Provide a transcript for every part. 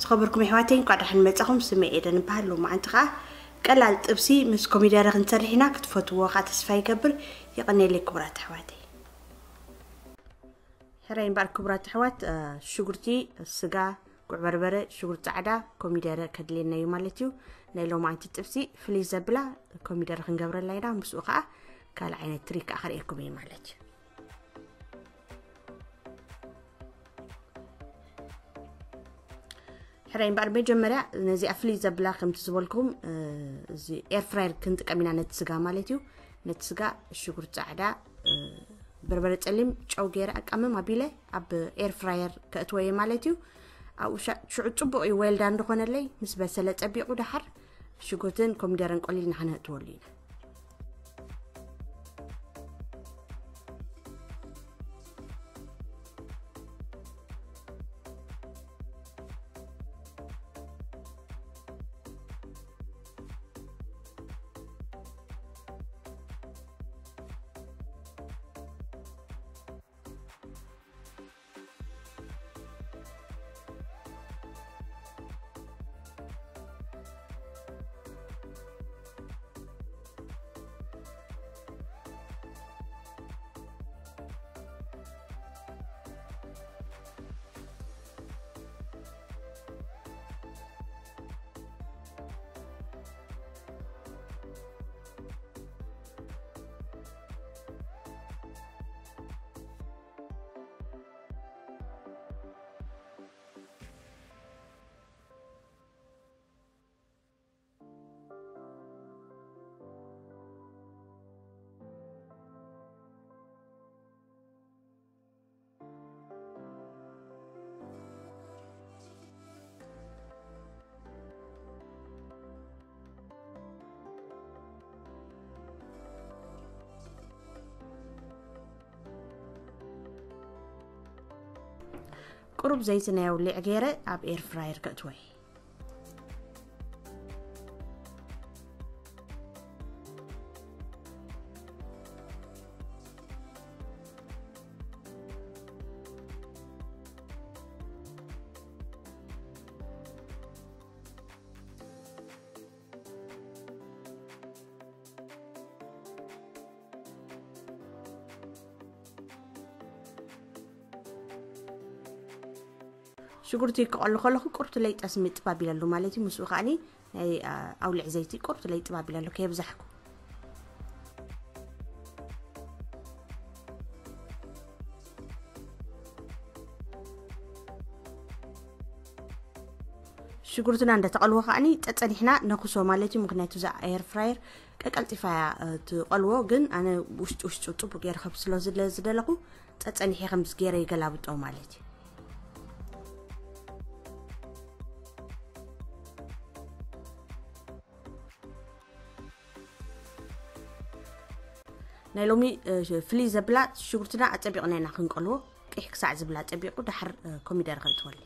ከብርኩም ኣሕዋተይ፣ እንኳዕ ደሓን መጻኹም። ስመይ ኤደን እበሃል። ሎማዓንቲ ኸዓ ቀላል ጥብሲ ምስ ኮሚደረ ክንሰርሕ ኢና። ክትፈትዎ ኸዓ ተስፋ ይገብር። የቐንየለይ ክቡራት ኣሕዋተይ። ሕራይ እምበኣር ክቡራት ኣሕዋት፣ እ፣ ሽጉርቲ፣ ስጋ፣ ጉዕ በርበረ፣ ሽጉርቲ ጻዕዳ፣ ኮሚደረ ከድልየና እዩ ማለት እዩ። ናይ ሎማዓንቲ ጥብሲ ፍልይ ዘብላ ኮሚደረ ክንገብረላ ኢና። ምስኡ ኸዓ ካልእ ዓይነት ትሪክ ከዓ ከርእየኩም እየ ማለት እዩ። ሕራይ እምበኣር መጀመርያ ነዚኣ ፍልይ ዘብላ ከምቲ ዝበልኩም፣ እ፣ እዚ ኤር ፍራየር ክንጥቀም ኢና ነቲ ስጋ ማለት እዩ። ነቲ ስጋ ሽጉርቲ ጻዕዳ፣ እ፣ በርበረ ጸሊም፣ ጨው ገይረ ኣቃምም ኣቢለ ኣብ ኤር ፍራየር ከእትወየ ማለት እዩ። ኣብኡ ሻ-፣ ሽዑ ጽቡቕ እዩ ዌልዳን ዝኾነለይ። ምስ በሰለ ጸቢቑ ደሓር ሽጉርትን ኮሚደረን ቆሊልና ከነእትወሉ ኢና። ቁሩብ ዘይቲ ናይ ኣውሊዕ ገይረ ኣብ ኤር ፍራየር ከእትወይ። ሽጉርቲ ክቐሉ ከለኹ ቁርብቲ ለይጠስሚ ጥባብ ኢለሉ ማለት እዩ። ምስኡ ከዓኒ ናይ፣ አ፣ ኣውሊዕ ዘይቲ ቁርብቲ ለይጥባብ ኢለሉ ከየብዛሕኩ። ሽጉርትና እንዳተቐልዎ ከዓኒ ጸጸኒሕና ነኹሶ ማለት እዩ። ምኽንያቱ እዛ ኤር ፍራየር ቀቀልጢፋ እያ፣ እ፣ ትቐልዎ፣ ግን ኣነ ውሽጢ ውሽጡ ጽቡቅ ገይረ ከብስሎ ዝለ-፣ ዝደለኹ ጸጸኒሐ ከምዚ ገይረ ይገላብጦ ማለት እዩ። ናይ ሎሚ፣ እ፣ ፍልይ ዘብላ ሽጉርትና ኣጸቢቕና ኢና ክንቀልዎ። ቂሕ ክሳዕ ዝብላ ጸቢቑ፣ ደሓር፣ እ፣ ኮሚደረ ከእትወሉ።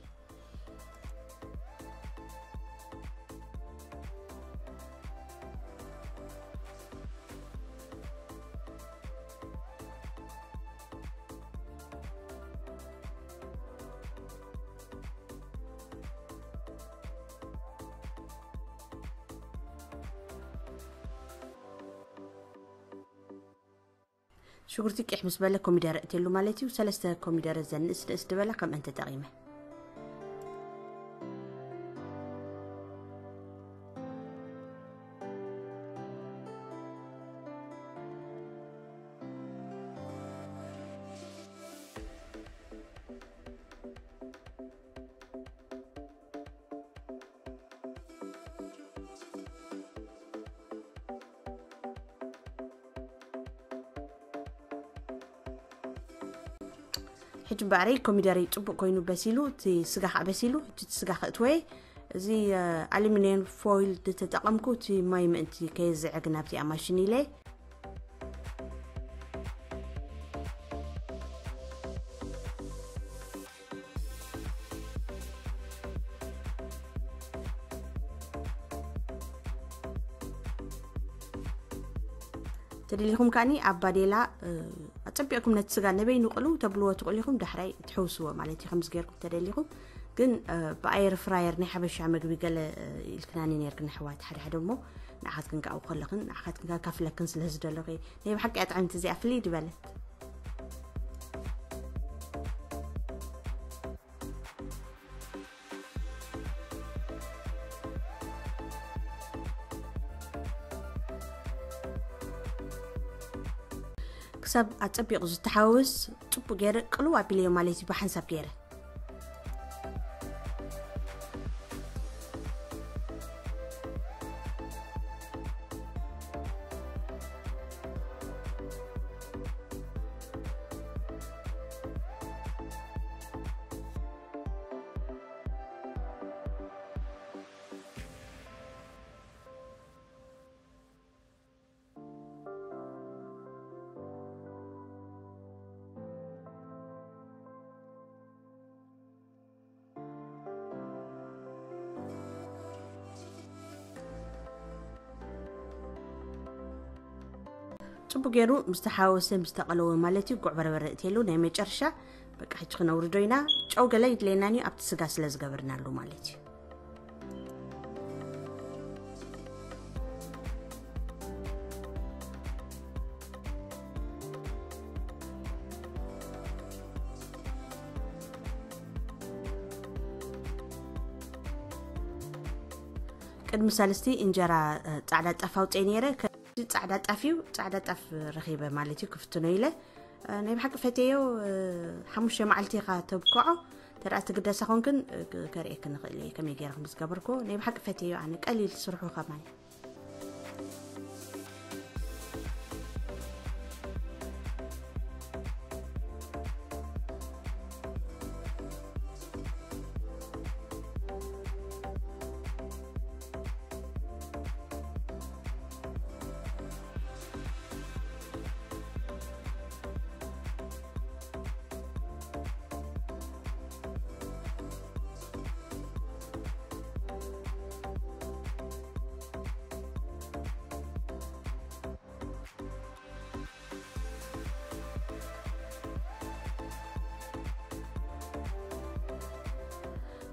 ሽጉርቲ ቂሕ ምስ በለ ኮሚደረ እትየሉ ማለት እዩ። ሰለስተ ኮሚደረ ዘን ንእስ ንእስ ዝበላ ከምአን ተጠቒመ። ሕጂ እምበኣረይ ኮሚደረይ ጽቡቕ ኮይኑ በሲሉ፣ እቲ ስጋ ኸዓ በሲሉ፣ ሕጂ እቲ ስጋ ከእትወ። እዚ፣ እ፣ ኣሉሚንየም ፎይል ዝተጠቐምኩ፣ እቲ ማይ ምእንቲ ከየዝዕግ ናብቲ ኣብ ማሽን ኢለ። ተደሊኹም ከኣኒ ኣብ ባዴላ፣ እ፣ ኣጸቢቕኩም ነቲ ስጋ ነበይኑ ቅልው ተብልዎ ትኽእሉ ኢኹም፣ ዳሕራይ ትሕውስዎ ማለት እዩ። ከምዚ ጌርኩም ተደሊኹም ግን ብኣየር ፍራየር ናይ ሓበሻ መግቢ ገለ ኢልክናኒ ነርክን ኣሕዋት ሓደ ሓደ እሞ ንዓኻትክን ከኣ ከለኽን ንዓኻትክን ከካፍለክን ስለ ዝደለኹ ናይ ብሓቂ ኣጥዕምቲ እዚኣ ፍልይ ድበለት። ክሳብ ኣጸቢቑ ዝተሓወስ ጽቡቅ ገይረ ቅልው ኣቢለዮ ማለት እዩ ብሓንሳብ ገይረ። ጽቡቅ ገይሩ ምስ ተሓወሰ ምስ ተቐለወ ማለት እዩ። ጉዕ በርበረ እትየሉ ናይ መጨረሻ በቃ ሕጂ ክነውርዶ ኢና። ጨው ገለ ይድለየናን እዩ ኣብቲ ስጋ ስለ ዝገበርናሉ ማለት እዩ። ቅድሚ ሰለስቲ እንጀራ ጻዕዳ ጣፍ ኣውፅኤ ነይረ። ጻዕዳ ጣፍ እዩ፣ ጻዕዳ ጣፍ ረኺበ ማለት እዩ ክፍትኖ ኢለ። ናይ ብሓቂ ፈትየዮ። ሓሙሽተ መዓልቲ ኢኻ ተብቅዖ። ተደኣ ትግደሳ ኮንክን ከርእየክ ንኽእል እየ ከመይ ገይረ ከም ዝገበርኩ። ናይ ብሓቂ ፈትየዮ ኣነ። ቀሊል ስርሑ ከማን።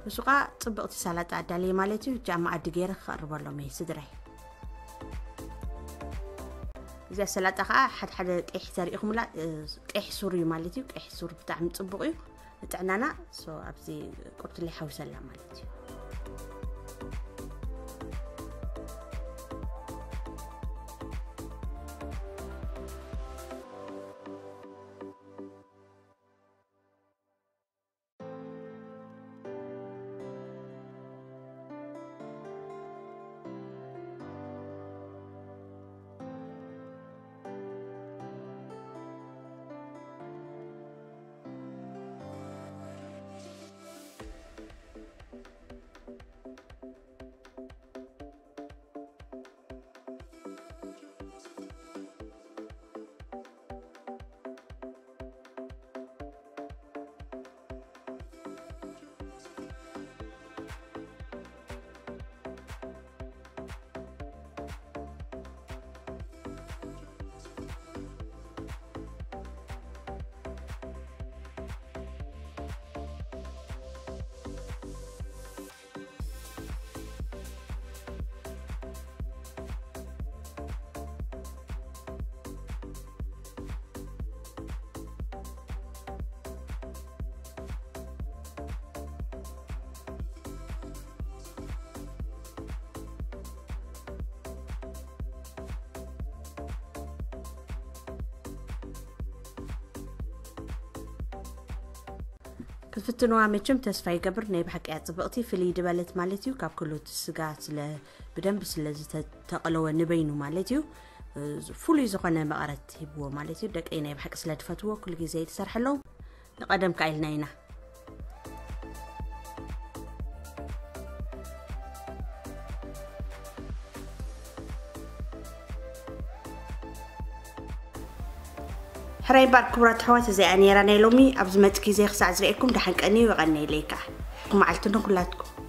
ንሱ ኸዓ ጽብቕቲ ሰላጣ ኣዳልየ ማለት እዩ። ሕጂ ኣብ መኣዲ ገይረ ክቐርበሎም እየ ስድራይ። እዚኣ ሰላጣ ኸዓ ሓድሓደ ቀይሕ ተሪኢኹምላ፣ ቀይሕ ሱር እዩ ማለት እዩ። ቀይሕ ሱር ብጣዕሚ ጽቡቕ እዩ ንጥዕናና። ሶ ኣብዚ ቁርትለይ ሓዊሰላ ማለት እዩ። ክትፍትንዋ መቸም ተስፋ ይገብር። ናይ ብሓቂ እያ ጽብቕቲ፣ ፍልይ ድበለት ማለት እዩ። ካብ ኩሉ እቲ ስጋ ስለ ብደንብ ስለ ዝተቐለወ ንበይኑ ማለት እዩ፣ ፍሉይ ዝኾነ መቐረት ሂብዎ ማለት እዩ። ደቀይ ናይ ብሓቂ ስለ ድፈትዎ ኩሉ ግዜ ይትሰርሐሎም። ንቐደም ከኣ ኢልና ኢና። ሕራይ እምበኣር ክቡራት ኣሕዋት፣ እዚኣ ነይራ ናይ ሎሚ። ኣብ ዝመጽእ ግዜ ክሳዕ ዝርእየኩም ደሓን ቀንዩ፣ የቐንየለይ ከኣ። መዓልቲ ንኹላትኩም።